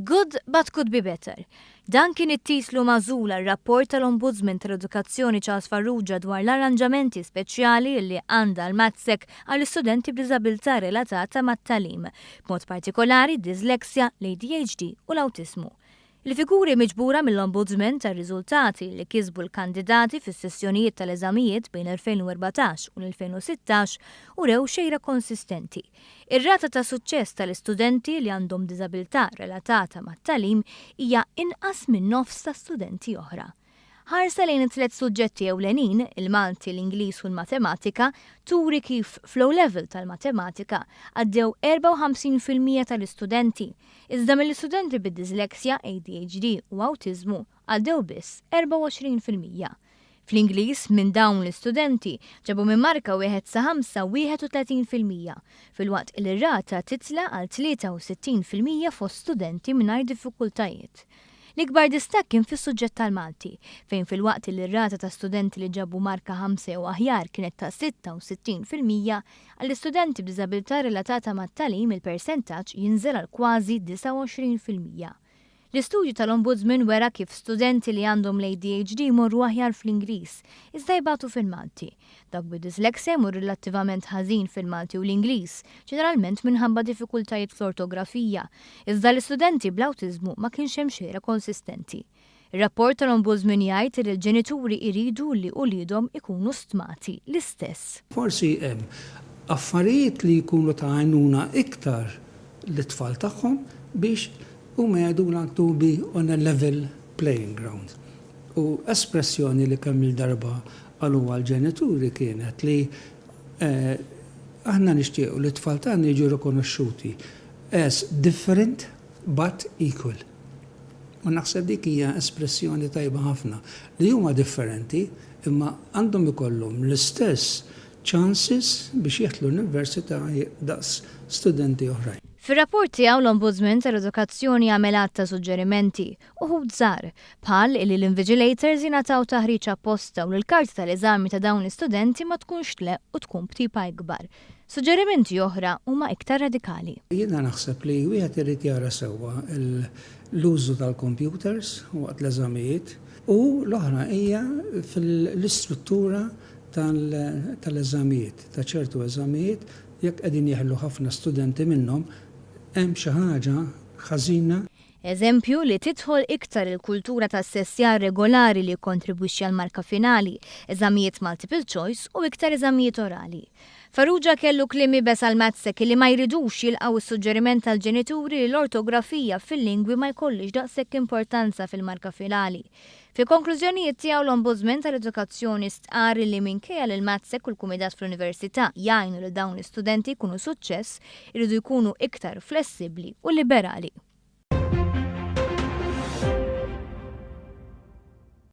Good but could be better. Dan kien it-titlu magħżul għar-rapport tal-Ombudsman tal-Edukazzjoni Charles Farrugia dwar l-arranġamenti speċjali li għandha l-MATSEC għall-istudenti b'diżabilità relatata mat-tagħlim, b'mod partikolari d-dislexja, l-ADHD u l-awtiżmu. Il-figuri miġbura mill-Ombudsman tar-riżultati li kisbu l-kandidati fis-sessjonijiet tal-eżamijiet bejn l-2014 u l-2016 urew xejra konsistenti. Ir-rata ta' suċċess tal-istudenti li għandhom diżabilità relatata mat-tagħlim hija inqas minn nofs ta' studenti oħra. Ħarsa lejn it-tliet suġġetti ewlenin, il-Malti, l-Ingliż u l-Matematika, turi kif fl-O Level tal-Matematika għaddew 54% tal-istudenti, iżda mill-istudenti bid-dislexja, ADHD u awtiżmu għaddew biss 24%. Fl-Ingliż, minn dawn l-istudenti ġabu minn marka wieħed sa ħamsa 31%, filwaqt li r-rata titla' għal 63% fost studenti mingħajr diffikultajiet. L-ikbar distakk kien fis-suġġett tal-Malti, fejn filwaqt li r-rata ta' studenti li ġabu marka ħamsa jew aħjar kienet ta' 66%, għall-istudenti b'diżabilità relatata mat-tagħlim il-persentaġġ jinżel għal kważi 29%. L-istudju tal-Ombudsman wera kif studenti li għandhom l-ADHD jmorru aħjar fl-Ingliż, iżda jbatu fil-Malti. Dawk bid-dislexja jmorru relattivament ħażin fil-Malti u l-Ingliż, ġeneralment minħabba diffikultajiet fl-ortografija, iżda l-istudenti bl-awtiżmu ma kienx hemm xejra konsistenti. Ir-rapport tal-Ombudsman jgħid li l-ġenituri jridu li uliedhom ikunu stmati l-istess. Forsi hemm affarijiet li jkunu ta' għajnuna iktar lit-tfal tagħhom biex huma jgħidulha to be on a level playing ground. U espressjoni li kemm-il darba qaluha l-ġenituri kienet li aħna nixtiequ li t-tfal tagħna jiġu rikonoxxuti as different but equal. U naħseb dik hija espressjoni tajba ħafna li huma differenti imma għandhom ikollhom l-istess chances biex jidħlu l-università daqs studenti oħrajn. Fir-rapport tiegħu l-Ombudsman tal-Edukazzjoni għamel għadd ta' suġġerimenti, uħud żgħar, bħal li l-invigilators jingħataw taħriġ apposta u li l-karti tal-eżami ta' dawn l-istudenti ma tkunx tleqq u tkun b'tipa ikbar. Suġġerimenti oħra huma iktar radikali. Jiena naħseb li wieħed irid jara sewwa l-użu tal-computers waqt l-eżamijiet u l-oħra hija fl-istruttura tal-eżamijiet, ta' ċertu eżamijiet, jekk qegħdin jeħlu ħafna studenti minnhom, hemm xi ħaġa ħażina. Eżempju, li tidħol iktar il-kultura ta' assessjar regolari li jikkontribwixxi għall-marka finali, eżamijiet multiple choice u iktar eżamijiet orali. Farrugia kellu kliem iebes għal MATSEC li ma jridux jilqgħu s-suġġeriment tal-ġenituri li l-ortografija fil-lingwi ma jkollhiex daqshekk importanza fil-marka finali. Fil-konklużjonijiet tiegħu l-Ombudsman tal-Edukazzjoni stqarr li minkejja li l-MATSEC u l-Kumitat fl-Università jgħinu lil dawn l-istudenti jkunu suċċess, iridu jkunu iktar flessibbli u liberali.